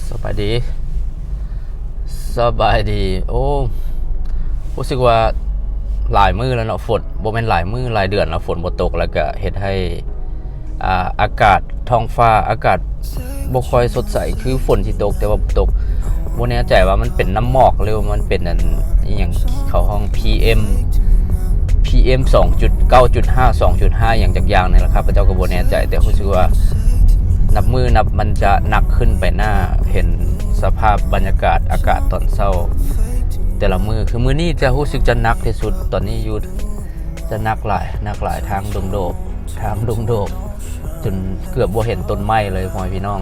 ສະບາຍດີ ສະບາຍດີ. ໂອ້ ຮູ້ສຶກວ່າຫຼາຍມື້ແລ້ວເນາະ ຝົນ ບໍ່ແມ່ນຫຼາຍມື້ ຫຼາຍເດືອນແລ້ວ ຝົນບໍ່ຕົກ ແລ້ວກະເຮັດໃຫ້ ອ່າ ອາກາດ ທ້ອງຟ້າ ອາກາດບໍ່ຄ່ອຍສົດໃສ ຄືຝົນຊິຕົກ ແຕ່ວ່າບໍ່ຕົກ. ບໍ່ແນ່ໃຈວ່າມັນເປັນນ້ຳໝອກ ຫຼືວ່າມັນເປັນອັນ ອີ່ຫຍັງ ເຂົາຮ້ອງ ພີເອັມ ພີເອັມສອງຈຸດເກົ້າຈຸດຫ້າ ສອງຈຸດຫ້າ ຫຍັງຈັກຢ່າງນີ້ແຫຼະ ຂ້າພະເຈົ້າກໍບໍ່ແນ່ໃຈ ແຕ່ຮູ້ສຶກວ່ານັບມື້ນັບມັນຈະໜັກຂຶ້ນໄປໜ້າ ເຫັນສະພາບບັນຍາກາດອາກາດຕອນເຊົ້າແຕ່ລະມື້ ຄືມື້ນີ້ຈະຮູ້ສຶກຈະໜັກທີ່ສຸດ ຕອນນີ້ຢູ່ ຈະໜັກຫຼາຍ ໜັກຫຼາຍ ທາງດົງໂດກ ທາງດົງໂດກ ຈົນເກືອບບໍ່ເຫັນຕົ້ນໄມ້ເລີຍ ພໍ່ແມ່ພີ່ນ້ອງ.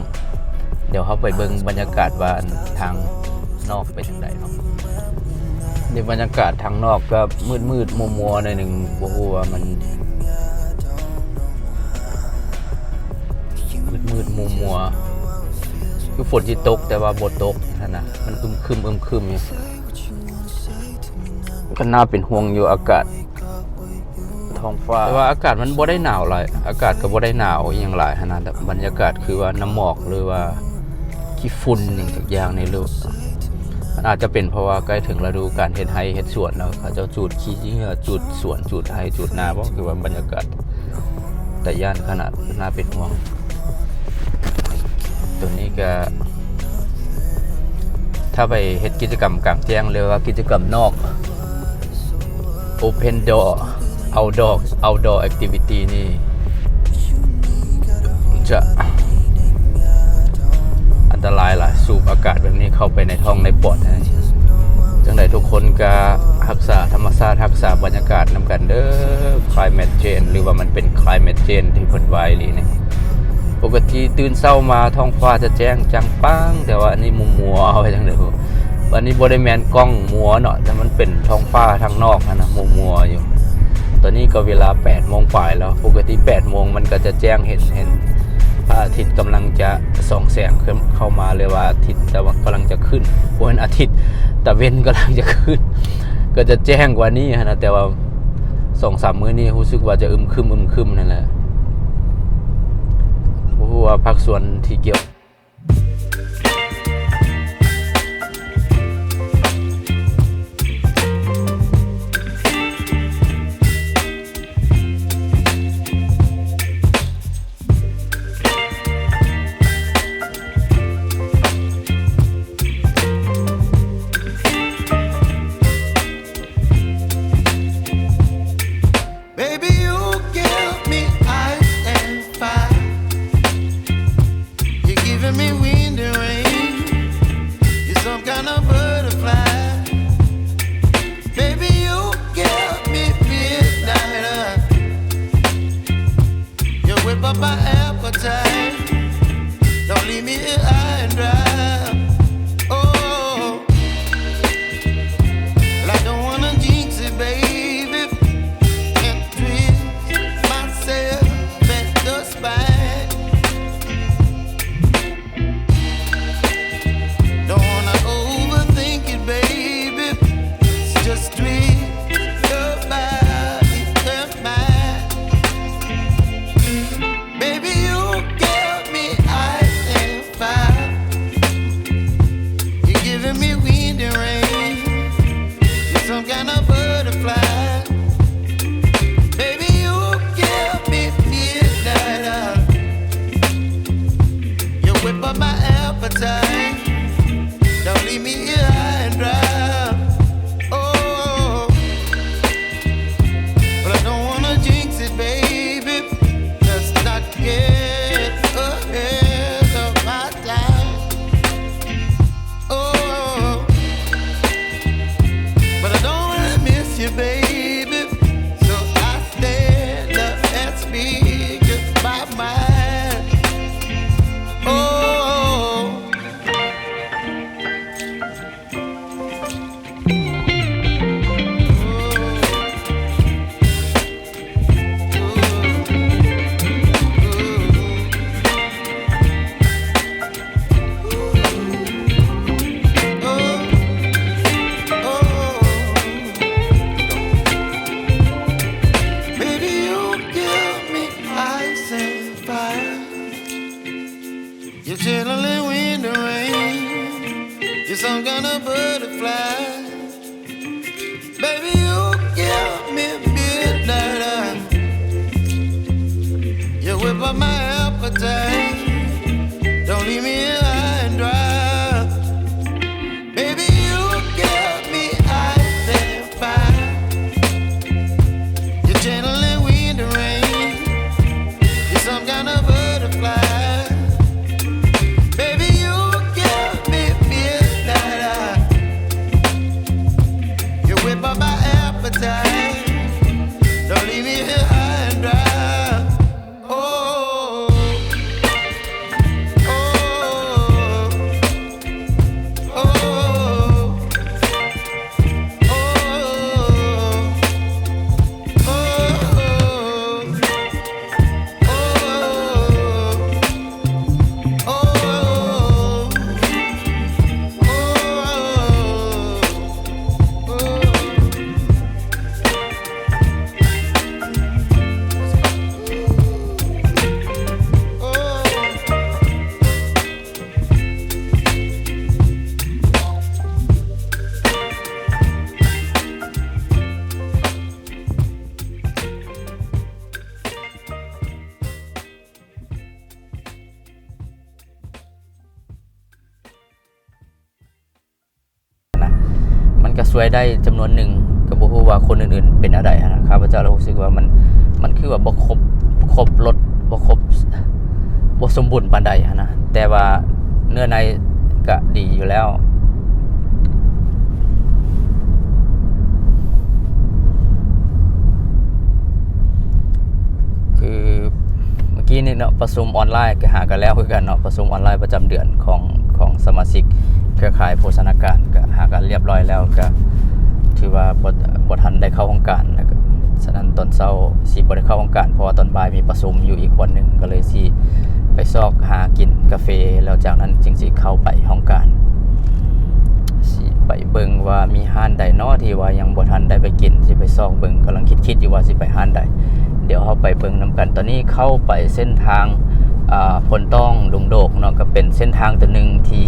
ດຽວເຮົາໄປເບິ່ງບັນຍາກາດວ່າທາງນອກເປັນຈັ່ງໃດເນາະ. ນີ້ບັນຍາກາດທາງນອກກໍມືດໆມົວໆໜ້ອຍໜຶ່ງ ບໍ່ຮູ້ວ່າມັນມືດໆມົວໆ ຄືຝົນຊິຕົກ ແຕ່ວ່າບໍ່ຕົກຫັ້ນນະ ມັນອຶມຄຶມ ອຶມຄຶມຢູ່. ກໍໜ້າເປັນຫ່ວງຢູ່ ອາກາດ ທ້ອງຟ້າ ແຕ່ວ່າອາກາດມັນບໍ່ໄດ້ໜາວຫຼາຍ ອາກາດກໍບໍ່ໄດ້ໜາວອີ່ຫຍັງຫຼາຍຫັ້ນນະ ແຕ່ບັນຍາກາດຄືວ່ານ້ຳໝອກ ຫຼືວ່າຂີ້ຝຸ່ນຫຍັງຈັກຢ່າງນີ້ ຫຼື ມັນອາດຈະເປັນເພາະວ່າໃກ້ເຖິງລະດູການເຮັດໄຮ່ເຮັດສວນເນາະ ເຂົາເຈົ້າຈູດຂີ້ເຫຍື້ອ ຈູດສວນ ຈູດໄຮ່ ຈູດນາບໍ ຄືວ່າບັນຍາກາດ ຕາຢ້ານຂະໜາດ ໜ້າເປັນຫ່ວງ. ໂຕນີ້ກະ ຖ້າໄປເຮັດກິດຈະກຳກາງແຈ້ງ ຫຼືວ່າກິດຈະກຳນອກ Open Door Outdoor Outdoor Activity ນີ້ ຈະອັນຕະລາຍຫຼາຍ ສູບອາກາດແບບນີ້ເຂົ້າໄປໃນທ້ອງໃນປອດ. ຈັ່ງໃດທຸກຄົນກະຮັກສາທຳມະຊາດ ຮັກສາບັນຍາກາດນຳກັນເດີ. Climate Change ຫຼືວ່າມັນເປັນ Climate Change ທີ່ເພິ່ນວ່າອີ່ຫຼີນີ້ ປົກກະຕິຕື່ນເຊົ້າມາທ້ອງຟ້າຈະແຈ້ງຈ່າງປາງ ແຕ່ວ່າອັນນີ້ມົວໆ ວ່າຈັ່ງໃດ ອັນນີ້ບໍ່ໄດ້ແມ່ນກ້ອງມົວເນາະ ແຕ່ມັນເປັນທ້ອງຟ້າທາງນອກຫັ້ນນະ ມົວໆຢູ່. ຕອນນີ້ກໍເວລາແປດໂມງປາຍແລ້ວ ປົກກະຕິແປດໂມງມັນກໍຈະແຈ້ງ ເຫັນ ເຫັນພະອາທິດກຳລັງຈະສ່ອງແສງເຂົ້າມາ ຫຼືວ່າອາທິດຕາເວັນກຳລັງຈະຂຶ້ນ ບໍ່ແມ່ນອາທິດ ຕາເວັນກຳລັງຈະຂຶ້ນ ກໍຈະແຈ້ງກວ່ານີ້ຫັ້ນນະ. ແຕ່ວ່າສອງສາມມື້ນີ້ຮູ້ສຶກວ່າຈະອຶມຄຶມ ອຶມຄຶມນັ້ນແຫຼະ ບໍ່ຮູ້ວ່າພາກສ່ວນທີ່ກ່ຽວ Baby, you give me ice and fire. You're giving me wind and rain. You're some kind of butterfly. Baby, you give me midnight oil. You whip up my appetite. Don't leave me here high and dry. Oh, well, I don't wanna jinx it, baby, and twist myself at the spine. Don't wanna overthink it, baby. Just twist your body and mine. Baby, you give me ice and fire. You're giving me wind and rain. You're some kind of butterfly. Baby, you give me midnight oil. You whip up my appetite. Don't leave me here high and dry. Oh, but I don't wanna jinx it, baby. Let's not get ahead of my time. Oh, but I don't wanna miss you, baby. So I stand up and speak just my mind. Oh, Some kind of butterfly. Baby, you give me midnight. You whip up my appetite. Don't leave me here high and dry. Baby, you give me ice and fire. You're channeling wind and rain. You're some kind of butterfly. Baby, you give me midnight. You whip up my appetite. Don't leave me here high and dry. Oh, oh, oh, oh.ນະ ມັນກະຊ່ວຍໄດ້ຈຳນວນໜຶ່ງ ກະບໍ່ຮູ້ວ່າຄົນອື່ນໆເປັນແນວໃດຫັ້ນນະ. ຂ້າພະເຈົ້າລະຮູ້ສຶກວ່າມັນ ມັນຄືວ່າບໍ່ຄົບ ຄົບລົດ ບໍ່ຄົບ ບໍ່ສົມບູນປານໃດຫັ້ນນະ, ແຕ່ວ່າເນື້ອໃນກະດີຢູ່ແລ້ວ. ຄື ມື້ກີ້ນີ້ເນາະ ປະຊຸມອອນລາຍກະຫາກະແລ້ວຄືກັນເນາະ, ປະຊຸມອອນລາຍປະຈຳເດືອນຂອງ ຂອງສະມາຊິກເຄືອຂ່າຍໂພຊະນາການກະຫາກະລຽບລ້ອຍແລ້ວ, ກະຖືວ່າບໍ່ ບໍ່ທັນໄດ້ເຂົ້າຫ້ອງການ, ແລ້ວກະ ສະນັ້ນຕອນເຊົ້າຊິບໍ່ໄດ້ເຂົ້າຫ້ອງການ ເພາະວ່າຕອນບ່າຍມີປະຊຸມຢູ່ອີກບ່ອນໜຶ່ງ, ກະເລີຍຊິໄປຊອກຫາກິນກາເຟ ແລ້ວຈາກນັ້ນຈຶ່ງຊິເຂົ້າໄປຫ້ອງການ. ຊິໄປເບິ່ງວ່າມີຮ້ານໃດເນາະທີ່ວ່າຍັງບໍ່ທັນໄດ້ໄປກິນ, ຊິໄປຊອກເບິ່ງ, ກຳລັງຄິດໆຢູ່ວ່າຊິໄປຮ້ານໃດ. ດຽວເຮົາໄປເບິ່ງນຳກັນ. ຕອນນີ້ເຂົ້າໄປເສັ້ນທາງ ອາ ໂພນຕ້ອງດົງໂດກເນາະ, ກະເປັນເສັ້ນທາງໂຕໜຶ່ງທີ່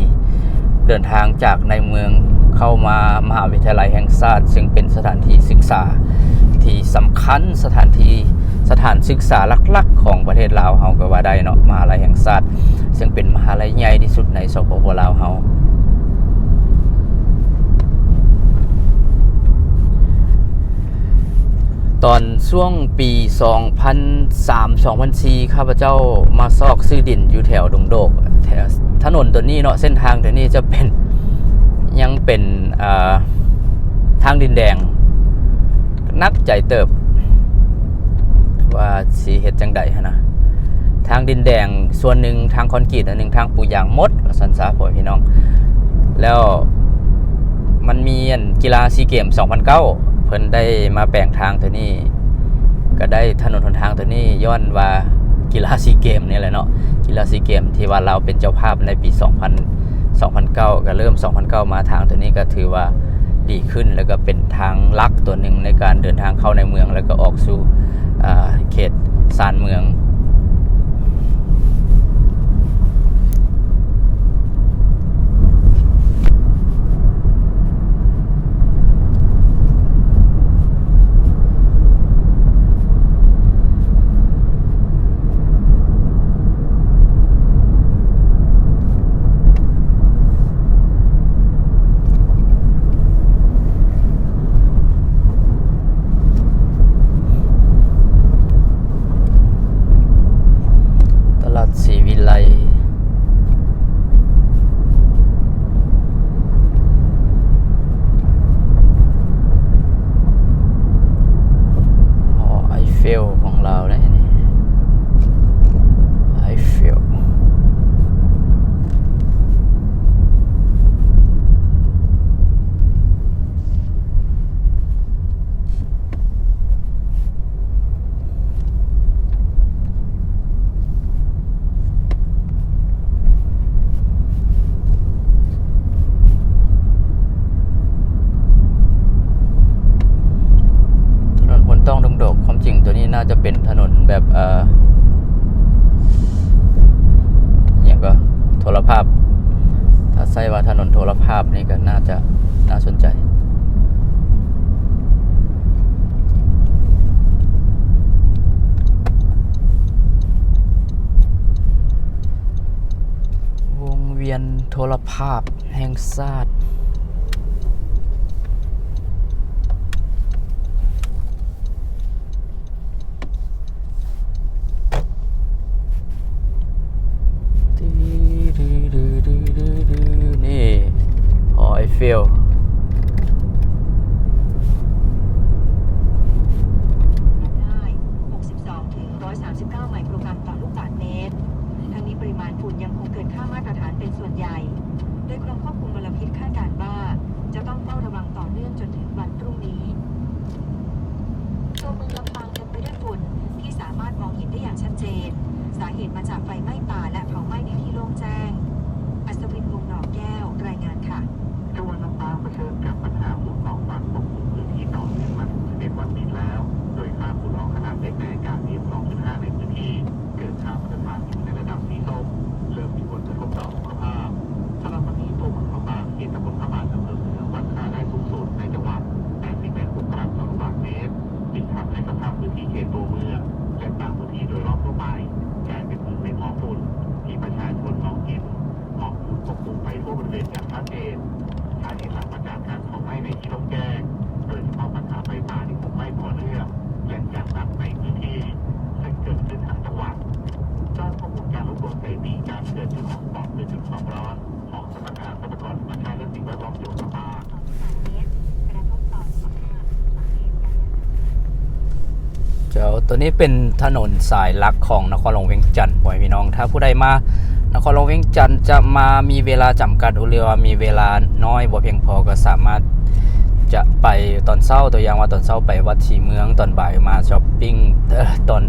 ເດີນທາງຈາກໃນເມືອງເຂົ້າມາມະຫາວິທະຍາໄລແຫ່ງຊາດ, ເຊິ່ງເປັນສະຖານທີ່ສຶກສາທີ່ສຳຄັນ, ສະຖານທີ່ ສະຖານສຶກສາຫຼັກໆຂອງປະເທດລາວເຮົາກະວ່າໄດ້ເນາະ, ມະຫາໄລແຫ່ງຊາດ ເຊິ່ງເປັນມະຫາໄລໃຫຍ່ທີ່ສຸດໃນ ສປປ ລາວເຮົາ. ຕອນຊ່ວງປີສອງພັນສາມ ສອງພັນສີ່ ຂ້າພະເຈົ້າມາຊອກຊື້ດິນຢູ່ແຖວດົງໂດກ, ແຖວຖະໜົນໂຕນີ້ເນາະ, ເສັ້ນທາງໂຕນີ້ຈະເປັນ ຍັງເປັນ ເອີ ທາງດິນແດງ, ໜັກໃຈເຕີບວ່າຊິເຮັດຈັ່ງໃດຫັ້ນນະ. ທາງດິນແດງສ່ວນໜຶ່ງ, ທາງຄອນກຣີດອັນໜຶ່ງ, ທາງປູຢາງໝົດວ່າຊັ້ນຊະ ພໍ່ແມ່ພີ່ນ້ອງ. ແລ້ວມັນມີອັນກິລາຊີເກມສອງພັນເກົ້າ ເພິ່ນໄດ້ມາແປງທາງໂຕນີ້ ກະໄດ້ຖະໜົນຫົນທາງໂຕນີ້ ຍ້ອນວ່າກິລາຊີເກມນີ້ແຫຼະເນາະ, ກິລາຊີເກມທີ່ວ່າລາວເປັນເຈົ້າພາບໃນປີສອງພັນ ສອງພັນເກົ້າ ກະເລີ່ມສອງພັນເກົ້າມາ, ທາງໂຕນີ້ກະຖືວ່າດີຂຶ້ນ ແລ້ວກະເປັນທາງຫຼັກໂຕໜຶ່ງໃນການເດີນທາງເຂົ້າໃນເມືອງ ແລ້ວກະອອກສູ່ ເຂດຊານເມືອງ. ຕະຫຼາດສີວິໄລ ຫໍໄອເຟວຂອງລາວເດ້ນີ້ ໄອເຟວ. ຖະໜົນໂພນຕ້ອງດົງໂດກ, ຄວາມຈິງໂຕນີ້ໜ້າຈະເປັນຖະໜົນແບບ ເອີ ຫຍັງກໍ ໂທລະພາບ ຖ້າສ ໃສ່ວ່າຖະໜົນໂທລະພາບນີ້ກໍໜ້າຈະໜ້າສົນໃຈ. ວົງວຽນໂທລະພາບແຫ່ງຊາດ. ນີ້ ຫໍໄອເຟວ. ໄດ້ ຫົກສິບສອງ ເຖິງ ໜຶ່ງຮ້ອຍສາມສິບເກົ້າ ໄມໂຄຣກຣາມຕໍ່ລູກບາດເມດ. ທັງນີ້ ປະລິມານຝຸ່ນຍັງຄົງເກີນຄ່າມາດຕະຖານເປັນສ່ວນໃຫຍ່, ໂດຍກອມຄວບຄຸມມົນລະພິດຄາດການວ່າ ຈະຕ້ອງເຝົ້າລະວັງຕໍ່ເນື່ອງຈົນເຖິງວັນພລຸ້ງນີ້. ຕົວເມືອງລຳປາງເຕັມໄປດ້ວຍຝຸ່ນທີ່ສາມາດມອງເຫັນໄດ້ຢ່າງຊັດເຈນ, ສາເຫດມາຈາກໄຟໄໝ້ປ່າ ແລະ ເຜົາໄໝ້ໃນທີ່ໂລ່ງແຈ້ງ. ອັດສະວິນ ວົງນອກແກ້ວ ລາຍງານ. ຈັງຫວັດລຳປາງປະເຊີນກັບບັນຫາຝຸ່ນເຂົ້າຝັ່ງປົກຄຸມພື້ນທີ່ຕໍ່ເນື່ອງມາເປັນສິບເອັດວັນຕິດແລ້ວ, ໂດຍຄ່າຝຸ່ນລະອອງຂະໜາດເລັກໃນອາກາດ ພີເອັມ ສອງຈຸດຫ້າ ໃນພື້ນທີ່ເກີນຄ່າມາດຕະຖານຢູ່ໃນລະດັບສີສົ້ມ, ເລີ່ມມີຜົນກະທົບຕໍ່ສຸຂະພາບ. ສຳລັບວັນນີ້ ຕົວເມືອງພະບາງ, ເຂດຕຳບົນພະບາງ, ອຳເພີເມືອງ ວັດຄ່າໄດ້ສູງສຸດໃນຈັງຫວັດ ແປດສິບແປດ ໂຄຣກຣາມຕໍ່ລູກບາດເມດ, ຈຶ່ງທຳໃຫ້ສະພາບພື້ນທີ່ເຂດຕົວເມືອງ ແລະ ຕ່າງພື້ນທີ່ໂດຍລອບທົ່ວໄປ ກາຍເປັນເມືອງເປັນໝອກຝຸ່ນ ທີ່ປະຊາຊົນມອງເຫັນ ໝອກຝຸ່ນປົກຄຸມໄປທົ່ວບໍລິເວນຢ່າງຊັດເຈນ. ສາເຫດຫຼັກມາຈາກການເຜົາໄໝ້ໃນທີ່ໂລ່ງແຈ້ງ, ໂດຍສະເພາະບັນຫາໄຟປ່າທີ່ເຜົາໄໝ້ຕໍ່ເນື່ອງ ແລະ ຢ່າງໜັກໃນພື້ນທີ່ ເຊິ່ງເກີດຂຶ້ນທັງຈັງຫວັດ. ດ້ານຂໍ້ມູນການລວບລວມສະຖິຕິການເກີດຈຸດຂອງປອງ ຫຼື ຈຸດຄວາມຮ້ອນຂອງສຳນັກງານຊັບພະກອນທຳມະຊາດ ແລະ ສິ່ງແວດລ້ອມ ຈັງຫວັດລຳປາງ. ເຈົ້າ ຕົວນີ້ເປັນຖະໜົນສາຍຫຼັກຂອງນະຄອນຫຼວງວຽງຈັນ ພໍ່ແມ່ພີ່ນ້ອງ. ຖ້າຜູ້ໃດມານະຄອນຫຼວງວຽງຈັນ ຈະມາມີເວລາຈຳກັດ ຫຼືວ່າມີເວລານ້ອຍບໍ່ພຽງພໍ ກໍສາມາດຈະໄປຕອນເຊົ້າ, ຕົວຢ່າງວ່າຕອນເຊົ້າໄປວັດສີເມືອງ, ຕອນບ່າຍມາຊັອບປິງ, ເອີ ຕອນ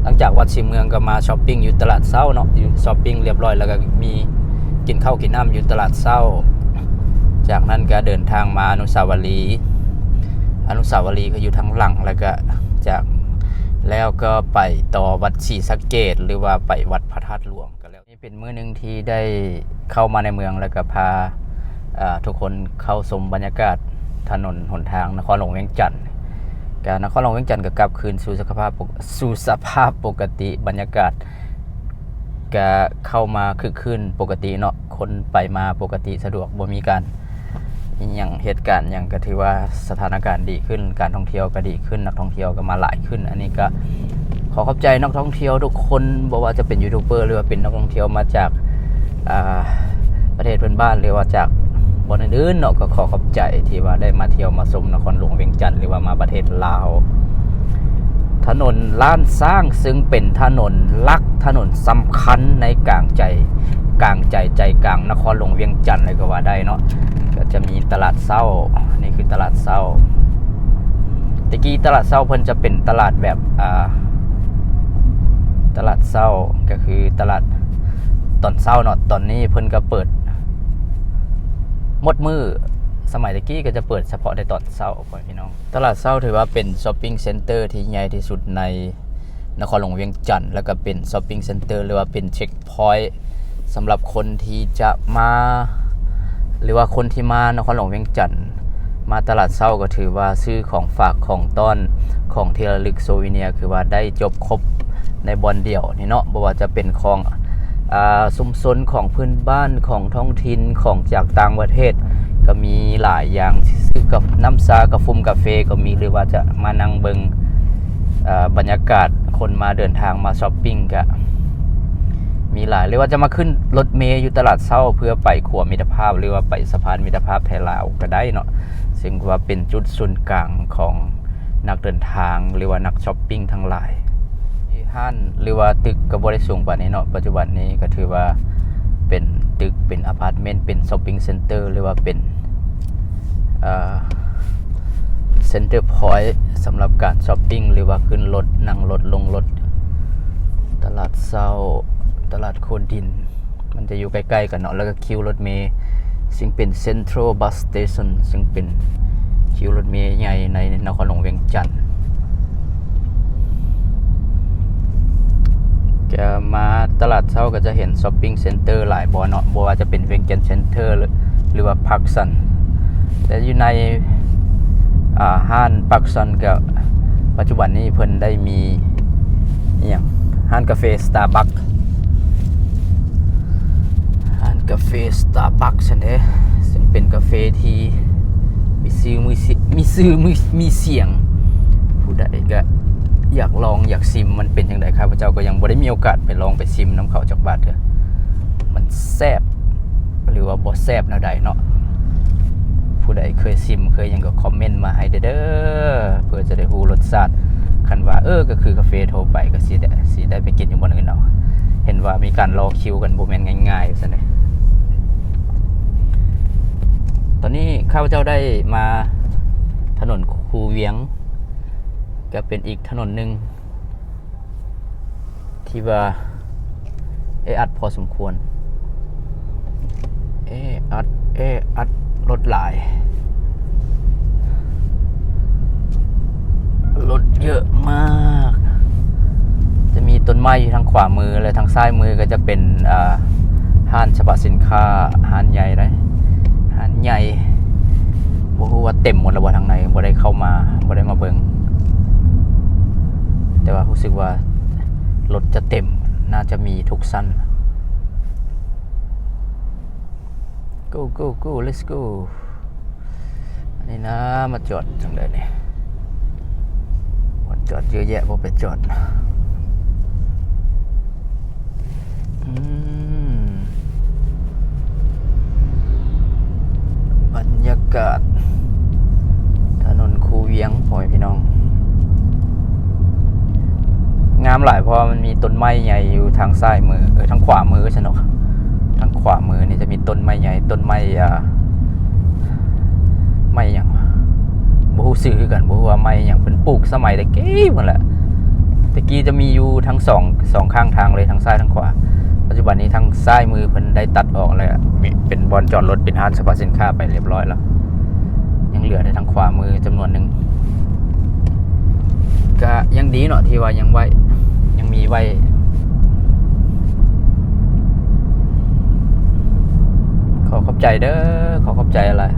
ຫຼັງຈາກວັດສີເມືອງກໍມາຊັອບປິງຢູ່ຕະຫຼາດເຊົ້າເນາະ, ຢູ່ຊັອບປິງລຽບຮ້ອຍ ແລ້ວກໍມີກິນເຂົ້າກິນນ້ຳຢູ່ຕະຫຼາດເຊົ້າ. ຈາກນັ້ນກໍເດີນທາງມາອະນຸສາວະລີ, ອະນຸສາວະລີກໍຢູ່ທາງຫຼັງ, ແລ້ວກໍຈາກ ແລ້ວກໍໄປຕໍ່ວັດສີສະເກດ ຫຼືວ່າໄປວັດພະທາດຫຼວງກໍແລ້ວ. ນີ້ເປັນມື້ໜຶ່ງທີ່ໄດ້ເຂົ້າມາໃນເມືອງ ແລ້ວກໍພາ ເອີ ທຸກຄົນເຂົ້າຊົມບັນຍາກາດຖະໜົນຫົນທາງນະຄອນຫຼວງວຽງຈັນ. ກະນະຄອນຫຼວງວຽງຈັນກໍກັບຄືນສູ່ສະພາບ ສູ່ສະພາບປົກກະຕິ, ບັນຍາກາດກະເຂົ້າມາຄຶກຄື້ນປົກກະຕິເນາະ, ຄົນໄປມາປົກກະຕິສະດວກ, ບໍ່ມີການ ອີ່ຫຍັງ ເຫດການຫຍັງ ກໍຖືວ່າສະຖານະການດີຂຶ້ນ, ການທ່ອງທ່ຽວກໍດີຂຶ້ນ, ນັກທ່ອງທ່ຽວກໍມາຫຼາຍຂຶ້ນ. ອັນນີ້ກໍຂໍຂອບໃຈນັກທ່ອງທ່ຽວທຸກຄົນ, ບໍ່ວ່າຈະເປັນຢູທູບເບີ ຫຼືວ່າເປັນນັກທ່ອງທ່ຽວມາຈາກ ອ່າ ປະເທດເພື່ອນບ້ານ ຫຼືວ່າຈາກບ່ອນອື່ນໆເນາະ, ກໍຂໍຂອບໃຈທີ່ວ່າໄດ້ມາທ່ຽວມາຊົມນະຄອນຫຼວງວຽງຈັນ ຫຼືວ່າມາປະເທດລາວ. ຖະໜົນລ້ານຊ້າງ ຊຶ່ງເປັນຖະໜົນຫຼັກ, ຖະໜົນສຳຄັນໃນກາງໃຈ ກາງໃຈ ໃຈກາງນະຄອນຫຼວງວຽງຈັນເລີຍກໍວ່າໄດ້ເນາະ. ກໍຈະມີຕະຫຼາດເຊົ້າ, ນີ້ຄືຕະຫຼາດເຊົ້າ. ແຕ່ກີ້ຕະຫຼາດເຊົ້າເພິ່ນຈະເປັນຕະຫຼາດແບບ ອ່າ ຕະຫຼາດເຊົ້າກໍຄືຕະຫຼາດຕອນເຊົ້າເນາະ, ຕອນນີ້ເພິ່ນກໍເປີດໝົດມື້, ສະໄໝແຕ່ກີ້ກໍຈະເປີດສະເພາະໃນຕອນເຊົ້າ ພໍ່ແມ່ພີ່ນ້ອງ. ຕະຫຼາດເຊົ້າຖືວ່າເປັນຊັອບປິງເຊັນເຕີທີ່ໃຫຍ່ທີ່ສຸດໃນ ນະຄອນຫຼວງວຽງຈັນ ແລ້ວກໍເປັນຊັອບປິງເຊັນເຕີ ຫຼືວ່າເປັນເຊັກພອຍ ສຳລັບຄົນທີ່ຈະມາ ຫຼືວ່າຄົນທີ່ມານະຄອນຫຼວງວຽງຈັນ ມາຕະຫຼາດເຊົ້າ ກໍຖືວ່າຊື້ຂອງຝາກຂອງຕ້ອນ ຂອງທີ່ລະລຶກ ໂຊເວເນຍ ຄືວ່າໄດ້ຈົບຄົບໃນບ່ອນດຽວນີ້ເນາະ, ບໍ່ວ່າຈະເປັນຂອງ ອ່າ ຊຸມຊົນ ຂອງພື້ນບ້ານ ຂອງທ້ອງຖິ່ນ ຂອງຈາກຕ່າງປະເທດ ກໍມີຫຼາຍຢ່າງ, ຊື້ກັບນ້ຳຊາ ກາຟຸມກາເຟກໍມີ ຫຼືວ່າຈະມານັ່ງເບິ່ງ ເອີ ບັນຍາກາດຄົນມາເດີນທາງມາຊັອບປິງກະມີຫຼາຍ, ຫຼືວ່າຈະມາຂຶ້ນລົດເມຢູ່ຕະຫຼາດເຊົ້າເພື່ອໄປຂົວມິດຕະພາບ ຫຼືວ່າໄປສະພານມິດຕະພາບໄທລາວກໍໄດ້ເນາະ, ເຊິ່ງວ່າເປັນຈຸດສູນກາງຂອງ ນັກເດີນທາງ ຫຼືວ່ານັກຊັອບປິງທັງຫຼາຍ. ຮ້ານ ຫຼືວ່າຕຶກກໍບໍ່ໄດ້ສູງປານນີ້ເນາະ, ປັດຈຸບັນນີ້ກໍຖືວ່າເປັນຕຶກ ເປັນອາພາດເມັນ ເປັນຊັອບປິງເຊັນເຕີ ຫຼືວ່າເປັນ ເອີ ເຊັນເຕີພອຍ ສຳລັບການຊັອບປິງ ຫຼືວ່າຂຶ້ນລົດ ນັ່ງລົດ ລົງລົດ. ຕະຫຼາດເຊົ້າ ຕະຫຼາດໂຄດິນ ມັນຈະຢູ່ໃກ້ໆກັນເນາະ, ແລ້ວກໍຄິວລົດເມ ຊຶ່ງເປັນ Central Bus Station ຊຶ່ງເປັນຄິວລົດເມໃຫຍ່ໃນນະຄອນຫຼວງວຽງຈັນ. ແກ ຈະມາຕະຫຼາດເຊົ້າກໍຈະເຫັນຊັອບປິງເຊັນເຕີຫຼາຍບ່ອນເນາະ, ບໍ່ວ່າຈະເປັນວຽງຈັນເຊັນເຕີ ຫຼືວ່າພາກຊັນ. ແຕ່ຢູ່ໃນ ອ່າ ຮ້ານພາກຊັນກໍ ປັດຈຸບັນນີ້ເພິ່ນໄດ້ມີ ອີ່ຫຍັງ ຮ້ານກາເຟ Starbucks ຮ້ານກາເຟ Starbucks ຊັ້ນເດ້ ເຊິ່ງເປັນກາເຟທີ່ມີຊື່ ມີຊື່ ມີຊື່ ມີ ມີສຽງ. ຜູ້ໃດກໍຢາກລອງຢາກຊິມ ມັນເປັນຈັ່ງໃດ ຂ້າພະເຈົ້າກໍຍັງບໍ່ໄດ້ມີໂອກາດໄປລອງໄປຊິມນຳເຂົາຈັກບາດເທື່ອ ມັນແຊບ ຫຼືວ່າບໍ່ແຊບແນວໃດເນາະ. ຜູ້ໃດເຄີຍຊິມເຄີຍຫຍັງກໍຄອມເມັນມາໃຫ້ເດີ ເພື່ອຈະໄດ້ຮູ້ລົດຊາດ. ຄັນວ່າ ເອີ ກໍຄືກາເຟທົ່ວໄປ ກໍຊິໄດ້ ຊິໄດ້ໄປກິນຢູ່ບ່ອນອື່ນເອົາ. ເຫັນວ່າມີການລໍຄິວກັນ ບໍ່ແມ່ນງ່າຍໆ ວ່າຊັ້ນເດ. ຕອນນີ້ຂ້າພະເຈົ້າໄດ້ມາຖະໜົນຄູວຽງ ກໍເປັນອີກຖະໜົນໜຶ່ງ ທີ່ວ່າແອອັດພໍສົມຄວນ ແອອັດ ແອອັດ ລົດຫຼາຍ ລົດເຍອະມາກ. ຈະມີຕົ້ນໄມ້ຢູ່ທາງຂວາມື ແລະ ທາງຊ້າຍມືກໍຈະເປັນ ອ່າ ຮ້ານສະພະສິນຄ້າ ຮ້ານໃຫຍ່ເດ້ ຮ້ານໃຫຍ່. ບໍ່ຮູ້ວ່າເຕັມໝົດແລ້ວບໍ່ທາງໃນ ບໍ່ໄດ້ເຂົ້າມາ ບໍ່ໄດ້ມາເບິ່ງ ແຕ່ວ່າຮູ້ສຶກວ່າ ລົດຈະເຕັມ ໜ້າຈະມີທຸກຊັ້ນ. Go go go let's go. ອັນນີ້ນະ ມາຈອດຈັ່ງໃດນີ້ ບ່ອນຈອດເຍອະແຍະ ບໍ່ໄປຈອດ. ອືມ ບັນຍາກາດຖະໜົນຄູວຽງ ພໍ່ແມ່ພີ່ນ້ອງ ງາມຫຼາຍ ເພາະວ່າມັນມີຕົ້ນໄມ້ໃຫຍ່ຢູ່ທາງຊ້າຍມື ເອີ ທາງຂວາມືຊັ້ນເນາະ. ທາງຂວາມືນີ້ຈະມີຕົ້ນໄມ້ໃຫຍ່ ຕົ້ນໄມ້ ອ່າ ໄມ້ຫຍັງ ບໍ່ຮູ້ຊື່ຄືກັນ ບໍ່ຮູ້ວ່າໄມ້ຫຍັງ ເພິ່ນປູກສະໄໝແຕ່ກີ້ພຸ້ນແຫຼະ. ແຕ່ກີ້ຈະມີຢູ່ທັງສອງ ສອງຂ້າງທາງເລີຍ ທັງຊ້າຍທັງຂວາ. ປັດຈຸບັນນີ້ທາງຊ້າຍມືເພິ່ນໄດ້ຕັດອອກແລ້ວ ມີ ເປັນບ່ອນຈອດລົດ ເປັນຮ້ານສະພະສິນຄ້າໄປລຽບຮ້ອຍແລ້ວ. ຍັງເຫຼືອແຕ່ທາງຂວາມືຈຳນວນໜຶ່ງ ກະຍັງດີເນາະ ທີ່ວ່າຍັງໄວ້ ຍັງມີໄວ້. ຂໍຂອບໃຈເດີ ຂໍຂອບໃຈຫຼາຍ.